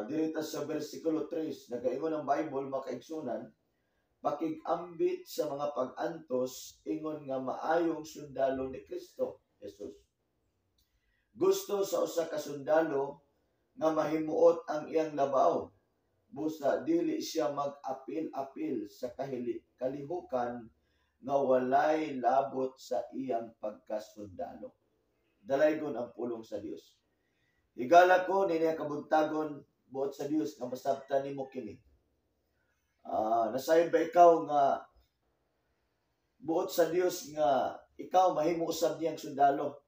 Diri ta sa versikulo 3, nagaingon ang Bible, makaigsunan, "Pakig-ambit sa mga pag-antos ingon nga maayong sundalo ni Kristo Jesus." Gusto sa usa ka sundalo nga mahimuot ang iyang labaw. Busa dili siya mag-apil-apil sa kalihukan nga walay labot sa iyang pagkasundalo. Dalaygon ang pulong sa Dios. Higala ko niini kabuntagon, buot sa Dios nga masabtan nimo kini. Nasayod ba ikaw nga buot sa Dios nga ikaw mahimo usab niyang sundalo?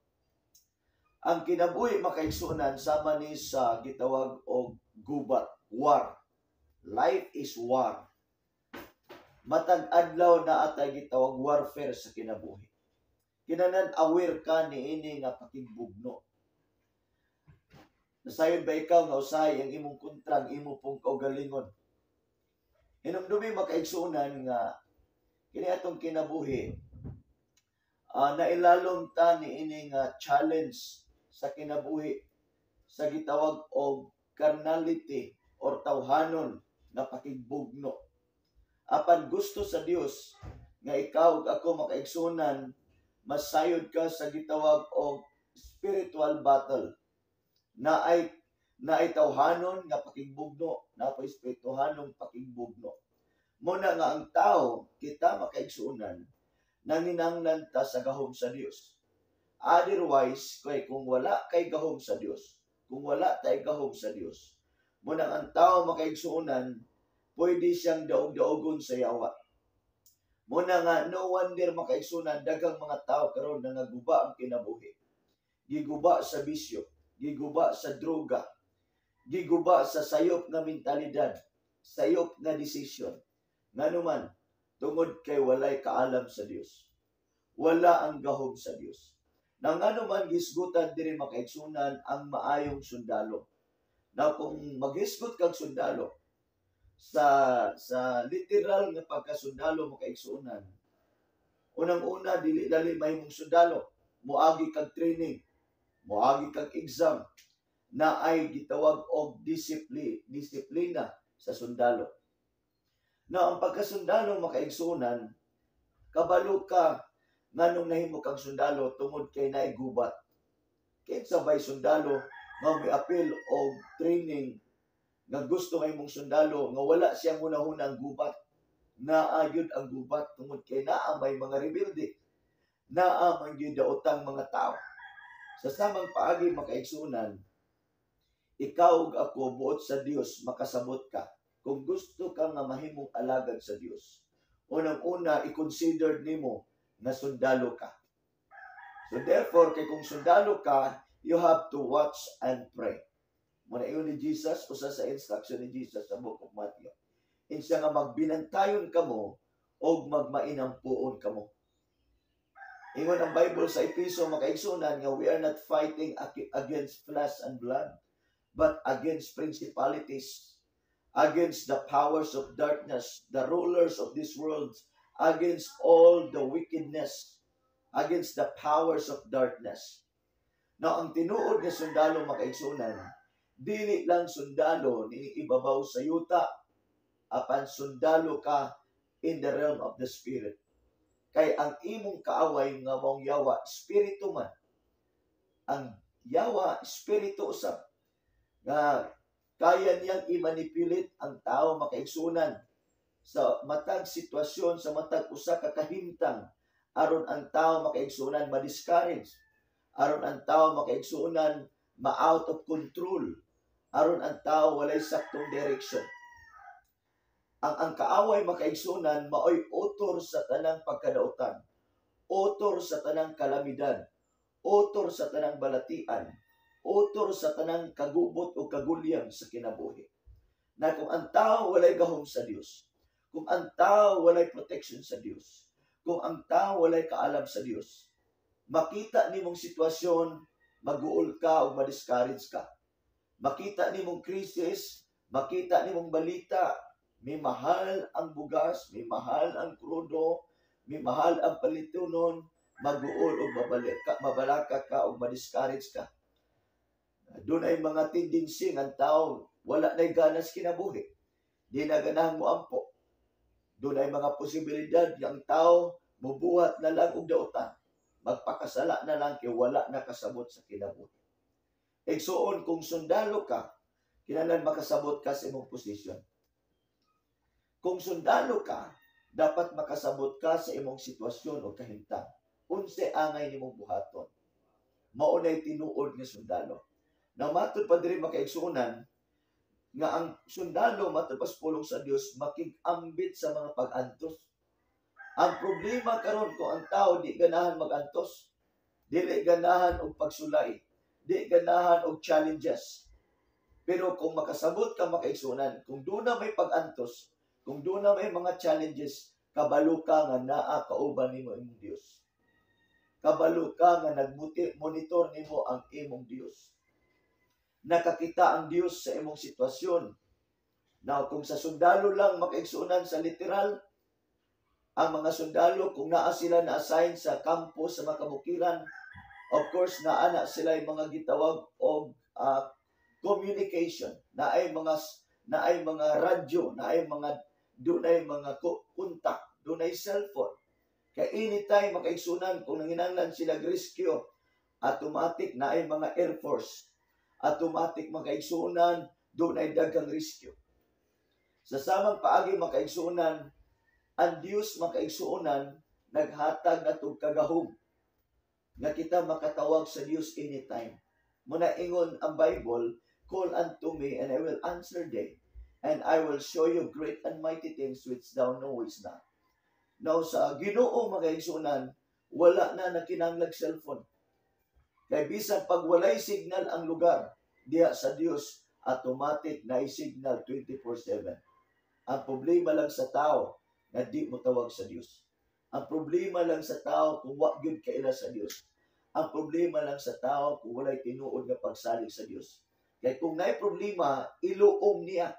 Ang kinabuhi, makaigsunan, sama ni sa gitawag og gubat, war. Life is war. Matag adlaw naa tay gitawag warfare sa kinabuhi. Kinahanglan aware ka niini nga pakigbugno. Nasayod ba ikaw nga usahay ang imong kontra ang imo pong kaugalingon? Hinumdumi, makaigsunan, nga kini atong kinabuhi, nailalom ta niini nga challenge sa kinabuhi sa gitawag og carnality or tawhanon nga pakigbugno. Apan gusto sa Dios nga ikaw ug ako, makaigsunan, masayod ka sa gitawag og spiritual battle. Naay tawhanon nga pakigbugno, naa espirituhanong pakigbugno. Muna nga ang tao, kita makaigsunan, nanginanglan ta sa gahom sa Dios. Otherwise, kay kung wala kay gahom sa Dios, kung wala tay gahom sa Dios, muna ang tao, makaigsunan, pwede siyang daog-daogon sa yawa. Muna nga no wonder, makaigsunan, daghang mga tao karon nga naguba ang kinabuhi. Giguba sa bisyo, giguba sa droga, giguba sa sayop nga mentalidad, sayop nga desisyon. Nganuman, tungod kay walay kaalam sa Dios. Wala ang gahom sa Dios. Na ngano man gisgutan diri, makaigsunan, ang maayong sundalo? Na kung maghisgot kag sundalo sa literal nga pagkasundalo, makaigsunan, unang-una, dili dali mahimong sundalo. Moagi kag training, moagi kag exam, naay gitawag og disiplina sa sundalo. Na ang pagkasundalo, makaigsunan, kabalo ka nganong nahimo kang sundalo, tungod kay naay gubat. Kinsa bay sundalo nga miapil og training nga gusto mahimong sundalo nga wala siyang hunahuna ang gubat? Naa gyud ang gubat tungod kay naa may mga rebelde. Naa man gyud daotang mga tao. Sa samang paagi, makaigsunan, ikaw ug ako, buot sa Dios makasabot ka. Kung gusto ka nga mahimong alagad sa Dios, unang-una, i-consider nimo nga sundalo ka. So therefore, kay kung sundalo ka, you have to watch and pray. Muna ingon ni Jesus, usa sa instruction ni Jesus sa Book of Matthew. Insa nga magbinantayon kamo og magmainampuon kamo. Ingon ang Bible sa Epeso, makaigsunan, nga we are not fighting against flesh and blood, but against principalities, against the powers of darkness, the rulers of this world, against all the wickedness, against the powers of darkness. Now, ang tinuod nga sundalo, makaigsunan, dili lang sundalo ni ibabaw sa yuta, apan sundalo ka in the realm of the spirit. Kay ang imong kaaway nga maong yawa, spirito man. Ang yawa, spirito usab. Nga kaya niyang i-manipulate ang tao, makaigsunan, sa matag sitwasyon, sa matag usa ka kahimtang, aron ang tao, makaigsunan, ma-discourage, aron ang tao, makaigsunan, ma-out of control, aron ang tao walay saktong direction. Ang kaaway, makaigsunan, maoy author sa tanang pagkadautan, author sa tanang kalamidad, author sa tanang balatian, author sa tanang kagubot o kagulyang sa kinabuhi. Na kung ang tao walay gahom sa Dios, kung ang tao walay protection sa Dios, kung ang tao walay kaalam sa Dios, makita nimong sitwasyon, maguol ka o ma-discourage ka. Makita nimong krisis, makita nimong balita, may mahal ang bugas, may mahal ang krudo, may mahal ang palitunon, maguol o mabalik ka, mabalaka ka o ma-discourage ka. Dunay mga tendency ang tao Wala na'y ganas kinabuhi. Di na ganahan mo ampo. Dunay mga posibilidad nga ang tao mubuhat na lang og dautan. Magpakasala na lang kay wala na kasabot sa kinabuhi. Igsuon, kung sundalo ka, kinahanglan makasabot ka sa imong posisyon. Kung sundalo ka, dapat makasabot ka sa imong sitwasyon o kahimtang. Unsay angay nimong buhaton. Mao nay tinuod nga sundalo. Na matud pa diri, makaigsuonan, nga ang sundalo, matud pa sa pulong sa Dios, makig-ambit sa mga pag-antos. Ang problema karon, kung ang tao di ganahan mag-antos, dili ganahan og pagsulay, di ganahan og challenges. Pero kung makasabot ka, makaigsuonan, kung duna may pag-antos, kung duna may mga challenges, kabalo ka nga naa kauban nimo imong Dios. Kabalo ka nga nagmuti monitor nimo ang imong Dios. Nakakita ang Dios sa imong sitwasyon. Now, kung sa sundalo lang, makaigsuonan, sa literal, ang mga sundalo, kung naa sila na-assign sa kampo sa mga kabukiran, of course, naa na sila yung mga gitawag og communication, naay mga radyo, naay mga dunay mga contact, dunay cellphone. Kay anytime, makaigsunan, kung nanginanglan sila rescue, automatic naay mga air force. Automatic, makaigsunan, dunay daghang rescue. Sa samang paagi, makaigsunan, ang Dios, makaigsuonan, naghatag natog kagahom nga kita makatawag sa Dios anytime. Muna ingon ang Bible, "Call unto me and I will answer thee, and I will show you great and mighty things which thou knowest not." Now sa Ginoo, mga igsuonan, wala na nakinahanglag cellphone. Kay bisan pag walay signal ang lugar, diha sa Dios automatic na signal 24/7. Ang problema lang sa tao nga di mo tawag sa Dios. Ang problema lang sa tao kung wa gyud kaila sa Dios. Ang problema lang sa tao kung walay tinuod nga pagsalig sa Dios. Kay kung naay problema, iluom niya.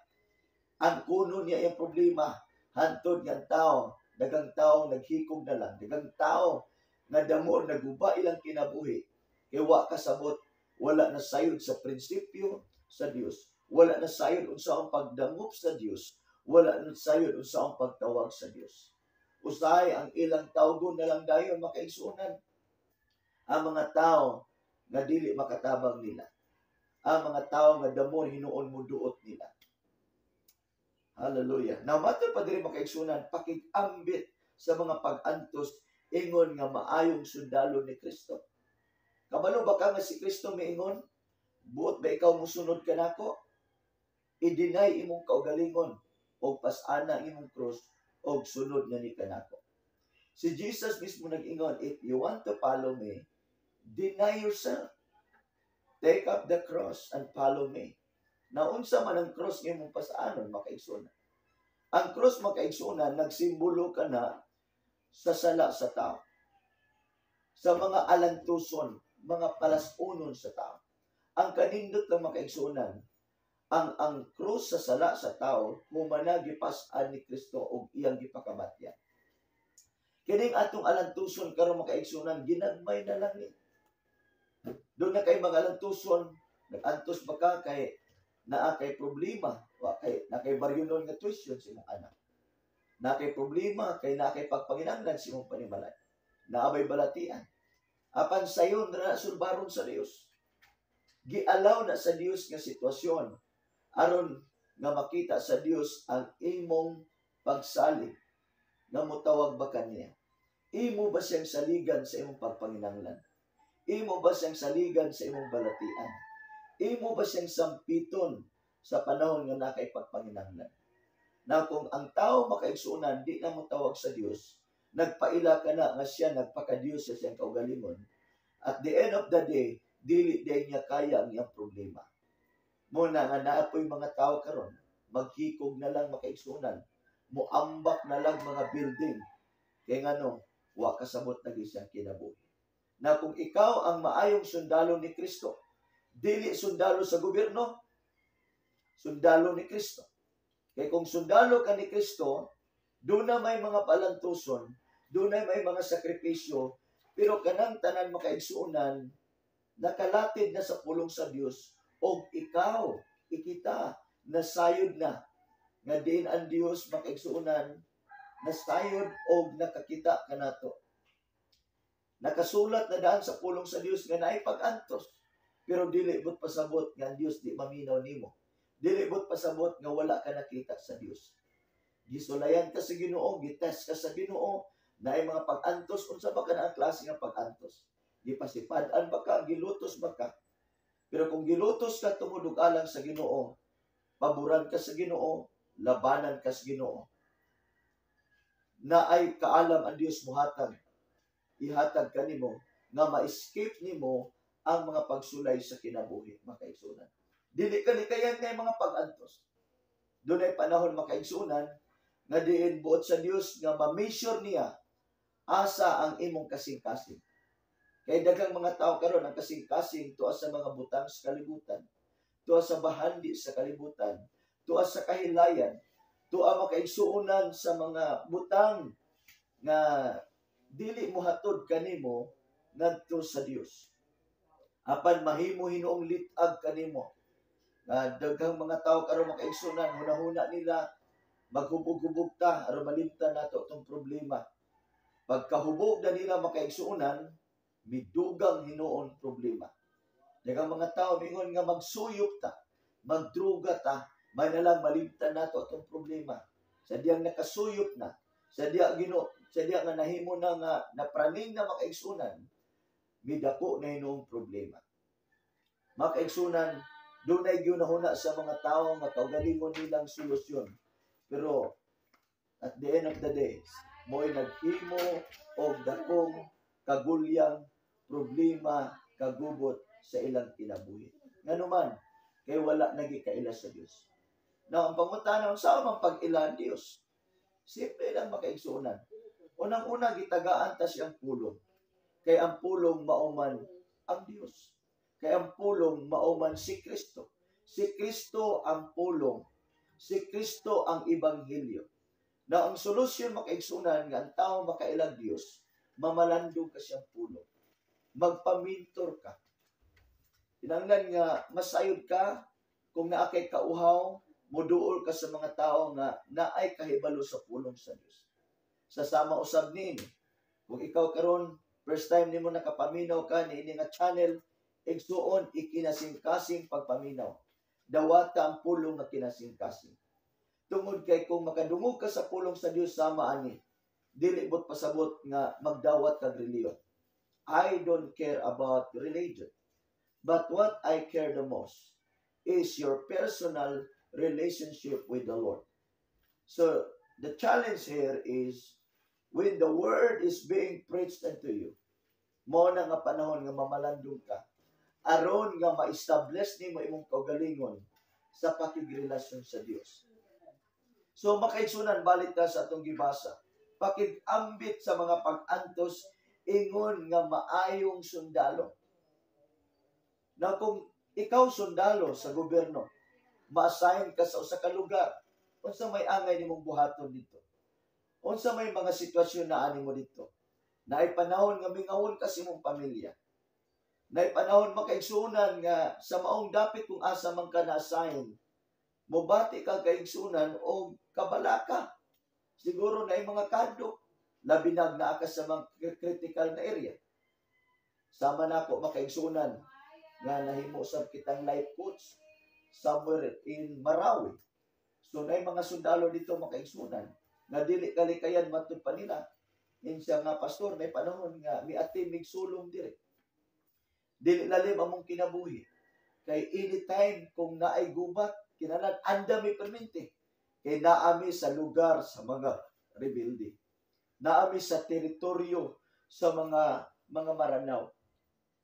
Ang kuno niya yung problema. Hantod nga ang tao, daghang tao naghikog na lang, daghang tao nga damo naguba ilang kinabuhi. Kay wa kasabot, wala na sayod sa prinsipyo sa Dios. Wala na sayod unsa ang pagdangop sa Dios. Wala na sayod unsa ang pagtawag sa Dios. Usahay ang ilang tawgon na lang dayon, makaigsuonan, ang mga tao nga dili makatabang nila. Ang mga tao nga damo hinuon mo duot nila. Hallelujah. Now, matud pa diri, makaigsunan, pakig-ambit sa mga pag-antos ingon nga maayong sundalo ni Kristo. Kabalo ba ka nga si Kristo miingon, "Buot ba ikaw musunod kanako? I-deny imong kaugalingon og pas-ana ang imong cross og sunod nga ni kanako." Si Jesus mismo nag-ingon, "If you want to follow me, deny yourself. Take up the cross and follow me." Naunsa man ang cross nga imong pasanon, makaigsunan? Ang cross, makaigsunan, nagsimbolo ka na sa sala sa tao. Sa mga alantuson, mga palasunon sa tao. Ang kanindot lang, makaigsunan, ang krus sa sala sa tao humana gipas-an ni Kristo og iyang gipakamatyan. Kining atong alantuson karon, makaigsunan, ginagmay na lang ni. Duna kay mga alantuson, nag-antos ba ka kay naa kay problema, wa kay na kay baryonon nga tuition sa imong anak? Naa kay problema kay naa kay pagpanginahanglan sa imong panimalay. Naa bay balatian? Apan sayon ra sulbaron sa Dios. Gialaw na sa Dios nga sitwasyon aron nga makita sa Dios ang imong pagsalig nga motawag ba kaniya. Imo ba siyang saligan sa imong pagpanginahanglan? Imo ba siyang saligan sa imong balatian? Imo ba siyang sampiton sa panahon nga naa kay pagpanginahanglan? Na kung ang tao, makaigsuonan, di na mo tawag sa Dios, nagpaila ka na nga siya nagpaka-Dios sa siyang kaugalingon. At the end of the day, dili day niya kaya ang iyang problema. Muna nga naa po'y mga tao karon, maghikog na lang, makaigsuonan, muambak na lang mga building. Kay ngano, wa kasabot na siyang kinabuhi. Na kung ikaw ang maayong sundalo ni Kristo, dili sundalo sa gobyerno, sundalo ni Kristo. Kay kung sundalo ka ni Kristo, duna may mga palantuson, duna may mga sakripisyo, pero kanang tanan, makaigsuonan, nakalatid na sa pulong sa Dios og ikaw ikita Nasayod na nga diin ang Dios, makaigsuonan, nasayod og nakakita kanato. Nakasulat na daan sa pulong sa Dios nga naay pag-antos. Pero dili buot pasabot nga ang Dios di maminaw nimo. Dili buot pasabot nga wala ka nakita sa Dios. Gisulayan ka sa Ginoo, gitest ka sa Ginoo, naay mga pag-antos. Unsa ba kana ang klase nga pag-antos? Gipasipad-an ba ka, gilutos ba ka? Pero kung gilutos ka tungod ug alang sa Ginoo, paboran ka sa Ginoo, labanan ka sa Ginoo. Naay kaalam ang Dios muhatag, ihatag kanimo nga ma-escape nimo ang mga pagsulay sa kinabuhi, makaigsunan. Dili ka likayan kay mga pag-antos. Dunay panahon, makaigsunan, nga diin buot sa Dios nga ma-measure niya asa ang imong kasing-kasing. Kay daghang mga tao karon, ang kasing-kasing tuwa sa mga butang sa kalibutan, tuwa sa bahandi sa kalibutan, tuwa sa kahilayan, tuwa, makaigsuonan, sa mga butang nga dili mohatod kanimo ngadto sa Dios. Apan mahimo hinuong lit-ag kanimo. Nga daghang mga tao karon, makaigsuonan, hunahuna nila maghubog-hubog ta aron malimtan nato tong problema. Pagkahubog na nila, makaigsuonan, midugang hinuon problema. Daghang mga tao mingon nga magsuyop ta, magdruga ta, may na lang malimtan nato atong problema. Sa diyang nakasuyop na, sa diya Ginoo, sa diya nga nahimo na nga napraning na, makaigsunan, midako na hinuong problema. Makaigsunan, dunay gyunahuna sa mga tao nga kaugalingon nilang solusyon. Pero at the end of the day, mo'y naghimo og dakong kagulyang problema, kagubot sa ilang kinabuhi. Nganuman, kay wala nagikaila sa Dios. Now, ang pangutana, unsa man pag-ila ang Dios? Simple lang, makaigsuonan. Unang-una, gitagaan ta siyang pulong. Kay ang pulong mauman ang Dios. Kay ang pulong mauman si Kristo. Si Kristo ang pulong. Si Kristo ang ebanghelyo. Na ang solusyon, makaigsunan, nga ang tao makailag Dios, mamalandong ka siyang pulong. Magpamintor ka. Kinahanglan nga masayod ka kung naa kay kauhaw, muduol ka sa mga tao nga naay kahibalo sa pulong sa Dios. Sa sama usab niini, kung ikaw karon first time nimo nakapaminaw ka niini nga channel, igsuon, ikinasing-kasing pagpaminaw. Dawata ang pulong nga kinasing-kasing. Tungod kay kung makadungog ka sa pulong sa Dios sama ani, dili buot pasabot nga magdawat kag relihiyon. I don't care about religion. But what I care the most is your personal relationship with the Lord. So the challenge here is when the word is being preached unto you, mao na nga panahon nga mamalandong ka aron nga ma-establish nimo imong kaugalingon sa pakigrelasyon sa Dios. So makaigsunan, balik ta sa atong gibasa. Pakigambit sa mga pag-antos ingon nga maayong sundalo. Na kung ikaw sundalo sa gobyerno, ma-assign ka sa usa ka lugar, unsa may angay nimong buhaton dito? Unsa may mga sitwasyon na ani mo dito? Naay panahon nga mingawon ka sa imong pamilya. Naay panahon, makaigsuonan, nga sa maong dapit kung asa man ka na-assign, mobati ka, kaigsuonan, o kabalaka. Siguro naay mga kadlok, labi na naa ka sa mga critical na area. Sama nako, makaigsuonan, nga nahimo sab kitang life coach somewhere in Marawi. So naay mga sundalo dito, makaigsuonan, nga dili kalikayan matud pa nila. Ingon siya nga, "Pastor, may panahon nga miati mig sulong diri. Dili lalim among kinabuhi. Kay anytime kung naay gubat, kinahanglan andam mi permente. Kay naami sa lugar sa mga rebelde. Naami sa teritoryo sa mga Maranao."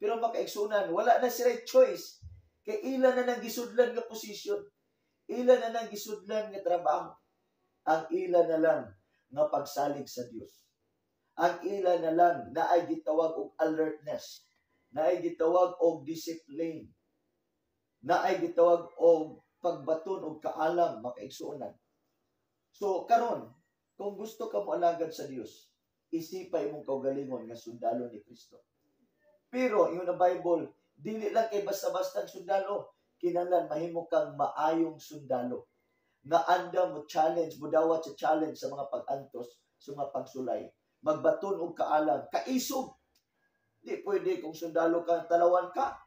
Pero makaigsunan, wala na sila choice. Kay ila na nang gisudlan nga posisyon. Ila na nang gisudlan nga trabaho. Ang ila na lang nga pagsalig sa Dios. Ang ila na lang na ay gitawag og alertness, na ay gitawag og discipline, na ay gitawag og pagbaton og kaalam, makaigsuonan. So karon, kung gusto ka mo alagad sa Dios, isipa imong kaugalingon nga sundalo ni Kristo. Pero ingon ang Bible, dili lang kay basta-basta ang sundalo, Kinahanglan mahimo kang maayong sundalo nga andam mo challenge, budawat sa challenge sa mga pag-antos, sa mga pagsulay. Magbaton og kaalam, kaisog. Di pwede kung sundalo ka, talawan ka.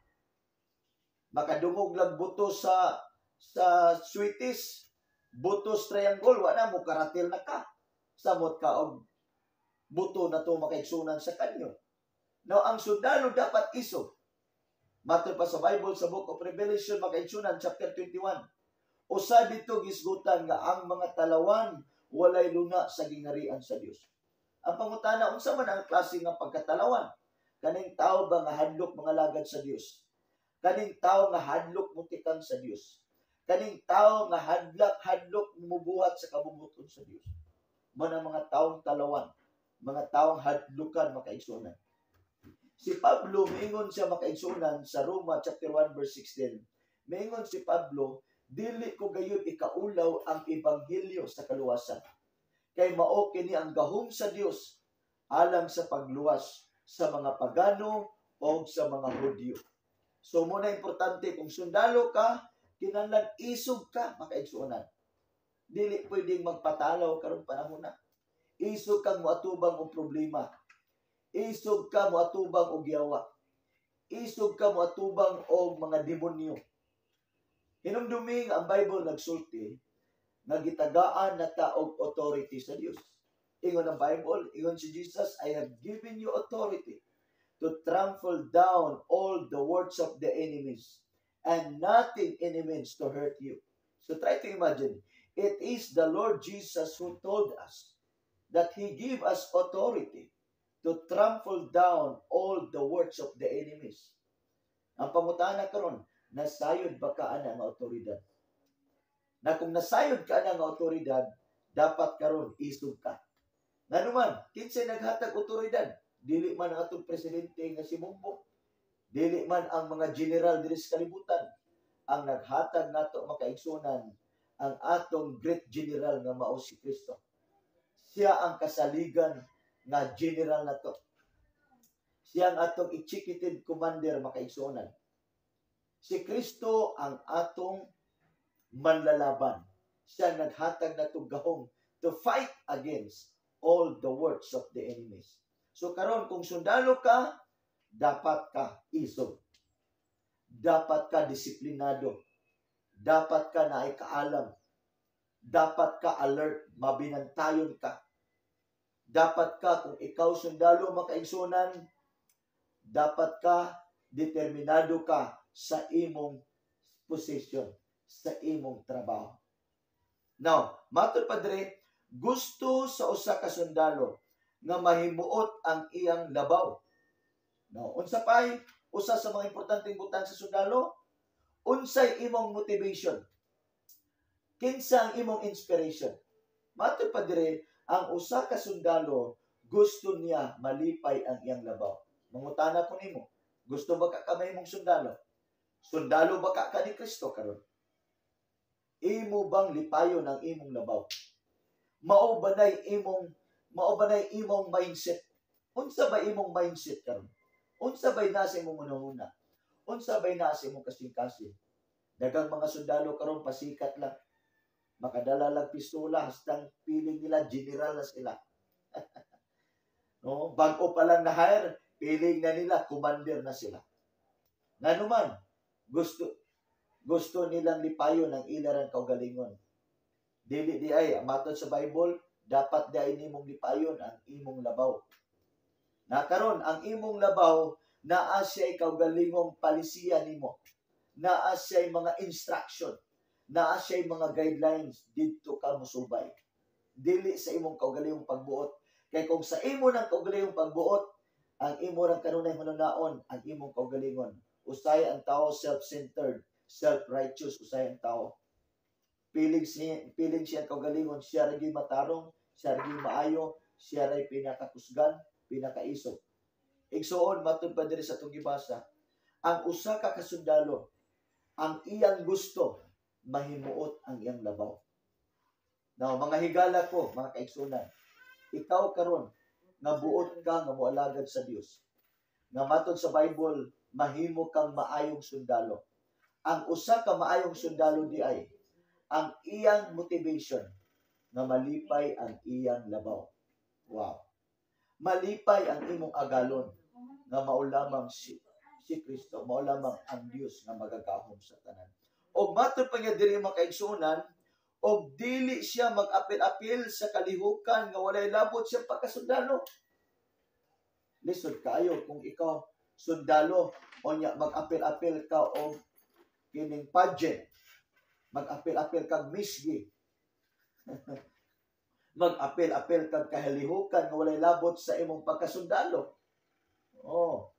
Makadungog lang buto sa sweeties, butos triangle, wala mo karatil na ka. Samot ka og buto na to makaigsunan sa kanyo. Now, ang sundalo dapat isog. Matod pa sa Bible sa Book of Revelation, makaigsunan, chapter 21. Usa dito gisgutan nga ang mga talawan walay luna sa gingarian sa Dios. Ang pangutana, unsa man ang klase nga pagkatalawan? Kaning tao ba nga hadlok mangalagad sa Dios? Kaning tao nga hadlok mutikang sa Dios? Kaning tao nga hadlok mubuhat sa kabubut-on sa Dios? Mao ang mga taong talawan, mga taong hadlukan, makaigsunan. Si Pablo, miingon siya, makaigsunan, sa Roma chapter 1 verse 16. Miingon si Pablo, "Dili ko gayud ikaulaw ang ebanghelyo sa kaluwasan. Kay mao kini ang gahom sa Dios alang sa pagluwas sa mga pagano o sa mga Hudyo." So muna importante kung sundalo ka, kinahanglan isog ka, makaigsuonan. Dili pwedeng magpatalaw karon panahon na. Isog kang moatubang og problema. Isog ka moatubang og yawa. Isog ka moatubang og mga demonyo. Hinumdumi nga ang Bible nagsulti nga gitagaan na ta og authority sa Dios. Ingon ang Bible, ingon si Jesus, "I have given you authority to trample down all the works of the enemies and nothing any means to hurt you." So try to imagine, it is the Lord Jesus who told us that He gave us authority to trample down all the works of the enemies. Ang pangutana karon, nasayod ba ka ana nga otoridad? Na kung nasayod ka ana nga otoridad, dapat karon isog ka. Nganuman, kinsay naghatag otoridad? Dili man ang atong presidente nga si Bongbong. Dili man ang mga general diri sa kalibutan. Ang naghatag nato, makaigsunan, ang atong great general nga mao si Kristo. Siya ang kasaligan nga general nato. Siya ang atong executive commander, makaigsunan. Si Kristo ang atong manlalaban. Siya naghatag nato gahom to fight against all the works of the enemies. So karon kung sundalo ka, dapat ka isog. Dapat ka disiplinado. Dapat ka naay kaalam. Dapat ka alert, mabinantayon ka. Dapat ka, kung ikaw sundalo, makaigsunan, dapat ka determinado ka sa imong position, sa imong trabaho. Now, matod pa dire, gusto sa usa ka sundalo nga mahimuot ang iyang labaw. Now, unsa pay usa sa mga importanteng butang sa sundalo? Unsay imong motivation? Kinsa ang imong inspiration? Matod pa dire, ang usa ka sundalo gusto niya malipay ang iyang labaw. Mangutana ko nimo, gusto ba ka kamahimong sundalo? Sundalo ba ka ni Kristo karon? Imo bang lipayon ang imong labaw? Mao ba nay imong mindset? Unsa ba imong mindset karon? Unsa bay nasa imong hunahuna? Unsa bay nasa imong kasing-kasing? Daghang mga sundalo karon pasikat lang. Makadala lang pistola, hastang feeling nila general na sila. No, bago pa lang na hire, feeling na nila commander na sila. Nganuman, gusto gusto nilang lipayon ang ilarang kaugalingon. Dili di ay matod sa Bible, dapat di ay nimong lipayon ang imong labaw. Na karon ang imong labaw naa siya'y kaugalingong palisiya nimo. Naa siya'y mga instruction. Naa siya'y mga guidelines didto ka mosubay. Dili sa imong kaugalingong pagbuot. Kay kung sa imo ng kaugalingong pagbuot, ang imo rang kanunay hunahunaon ang imong kaugalingon. Usay ang tao self-centered, self-righteous usay ang tao. Feeling siya ang kaugalingon, siya ra gyud matarong, siya ra gyud maayo, siya ray pinakakusgan, pinakaisog. Igsuon, matud pa diri sa atong gibasa, ang usa ka kasundalo, ang iyang gusto, mahimuot ang iyang labaw. Now, mga higala ko, mga kaigsunan, ikaw karon nga buot ka nga moalagad sa Dios. Nga matod sa Bible, mahimo kang maayong sundalo. Ang usa ka maayong sundalo di ay ang iyang motivation nga malipay ang iyang labaw. Wow. Malipay ang imong agalon nga mao lamang si Kristo, mao lamang ang Dios nga magagahom sa tanan. Og matod pa niya diri, mga kaigsuonan, og dili siya mag-apil-apil sa kalihukan nga walay labot siya pagkasundalo. Lisod kaayo kung ikaw sundalo o nya mag-apil-apil ka og kining pageant, mag-apil-apil kag misgi, mag-apil-apil kag kahalihukan nga walay labot sa imong pagkasundalo. Oh.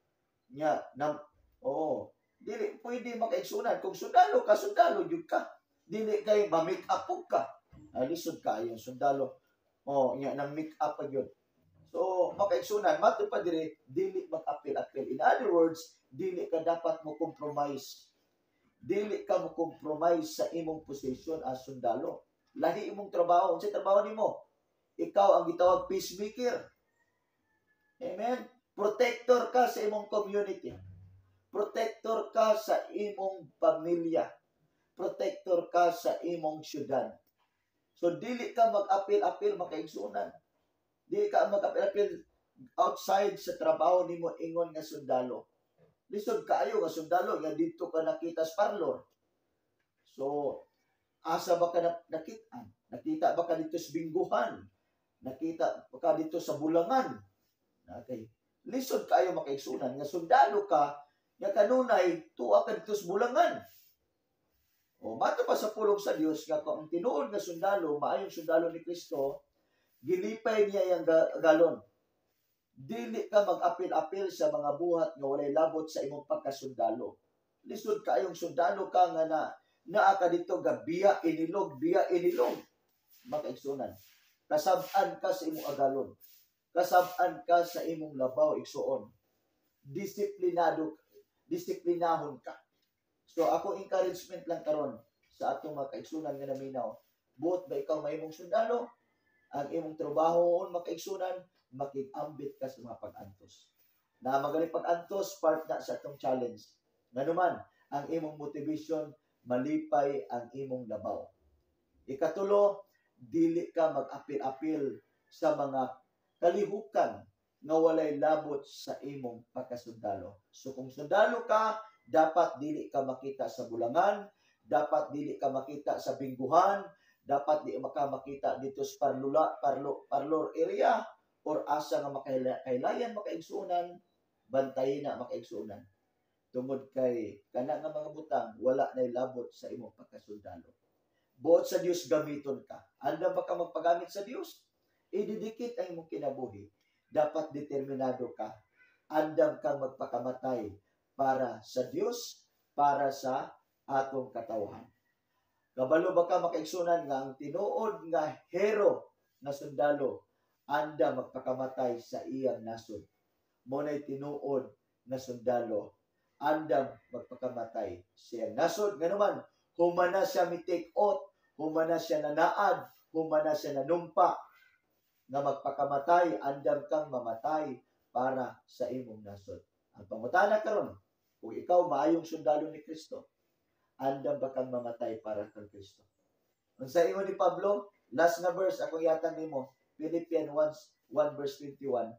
Nya nam oh, dili pwede, makaigsunan. Kung sundalo ka, sundalo jud ka. Dili kay ma-make up ka. Ah, lisod kaayo sundalo. Oh, nya nang make up pa gyud. So, makaigsunan, mato pa diri, dili mag-apil-apil. In other words, dili ka dapat mo compromise. Dili ka mo compromise sa imong position as sundalo. Lahi imong trabaho. Unsay trabaho nimo? Ikaw ang gitawag peacemaker. Amen? Protector ka sa imong community. Protector ka sa imong pamilya. Protector ka sa imong syudad. So dili ka mag-apil-apil, makaigsunan. Dili ka mag-apil-apil outside sa trabaho nimo ingon nga sundalo. Lisod kaayo nga sundalo nga didto ka nakita sa parlor. So asa ba ka nakita? Nakita ba ka didto sa bingguhan? Nakita ba ka didto sa bulangan? Okay. Lisod kaayo, makaigsunan, nga sundalo ka nga kanunay tuwa ka didto sa bulangan. O mato pa sa pulong sa Dios nga kung ang tinuod nga sundalo, maayong sundalo ni Kristo, gilipay niya yang galon. Dili ka mag-apil-apil sa mga buhat nga walay labot sa imong pagkasundalo. Lisod kaayong sundalo ka nga na naa ka didto ga biya inilog, biya inilog. Makaigsunan. Kasab-an ka sa imong agalon. Kasab-an ka sa imong labaw, igsuon. Disiplinado, disiplinahon ka. So ako encouragement lang karon sa atong mga kaigsunan nga naminaw. Buot ba ikaw mahimong sundalo? Ang imong trabaho, makaigsunan, makig-ambit ka sa mga pag-antos. Na magaling pag-antos, part na sa atong challenge. Nganuman, ang imong motivation, malipay ang imong labaw. Ikatulo, dili ka mag-apil-apil sa mga kalihukan nga walay labot sa imong pagkasundalo. So kung sundalo ka, dapat dili ka makita sa bulangan, dapat dili ka makita sa bingguhan, dapat di ka makita didto sa parlula, parlo, parlor area or asa nga makailayan, makaigsuonan, bantayin na, makaigsuonan. Tungod kay kana nga mga butang wala nay labot sa imong pagkasundalo. Buot sa Dios gamiton ka. Andam ba ka magpagamit sa Dios? I-dedicate ang imong kinabuhi. Dapat determinado ka. Andam kang magpakamatay para sa Dios, para sa atong katawhan. Kabalo ba ka, makaigsunan, nga ang tinuod nga hero nga sundalo andam magpakamatay sa iyang nasod? Mao nay tinuod nga sundalo, andam magpakamatay sa iyang nasod. Nganuman, humana siya mi take oath, humana siya nanaad, humana siya nanumpa nga magpakamatay, andam kang mamatay para sa imong nasod. Ang pangutana karon, kung ikaw maayong sundalo ni Kristo, andam ba kang mamatay para kang Kristo? Unsa ingon ni Pablo? Last na verse akong ihatag nimo, Philippians 1, 1 verse 21.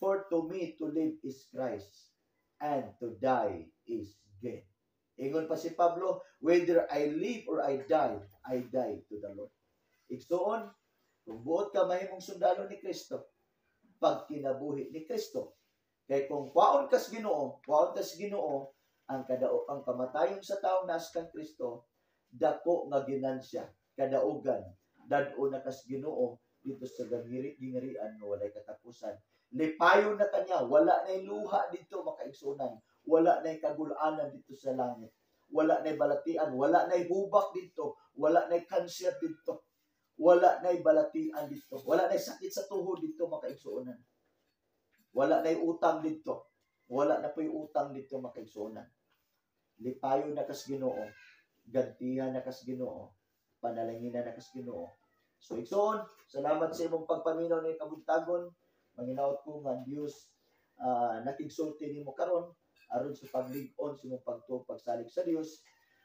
"For to me to live is Christ and to die is gain." Ingon pa si Pablo, "Whether I live or I die, I die to the Lord." Igsuon, kung buot ka mahimong sundalo ni Kristo, pagkinabuhi ni Kristo. Kay kung kwaon kas Ginoo, kwaon kas Ginoo, ang kadao ang kamatayon sa taong naas kang Kristo, dako nga ginansya, kadaugan, dad-o na kas Ginoo didto sa gangiri gingarian nga walay katapusan. Lipayon na kanya, wala na luha didto, makaigsunan, wala na kagulanan didto sa langit. Wala na balatian, wala na hubak didto, wala na cancer didto. Wala na balatian didto. Wala na sakit sa tuhod didto, makaigsuonan. Wala na utang didto. Wala na po'y utang didto, makaigsuonan. Lipayon na kas Ginoo, gantihan na kas Ginoo, panalanginan na kas Ginoo. So igsoon, salamat sa imong pagpaminaw ni kabuntagon. Manginaot ko nga ang Dios nakigsulti nimo karon aron sa paglig-on sa imong pagtuo, pagsalig sa Dios.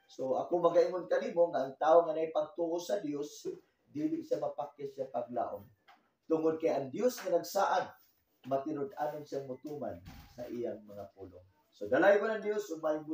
So ako magaingon kanimo nga ang tao nga naay pagtuo sa Dios, dili siya mapakyas sa paglaom. Tungod kay ang Dios nga nagsaad, matinud-anon siyang mutuman sa iyang mga pulong. So dalaygon ang Dios ug maayong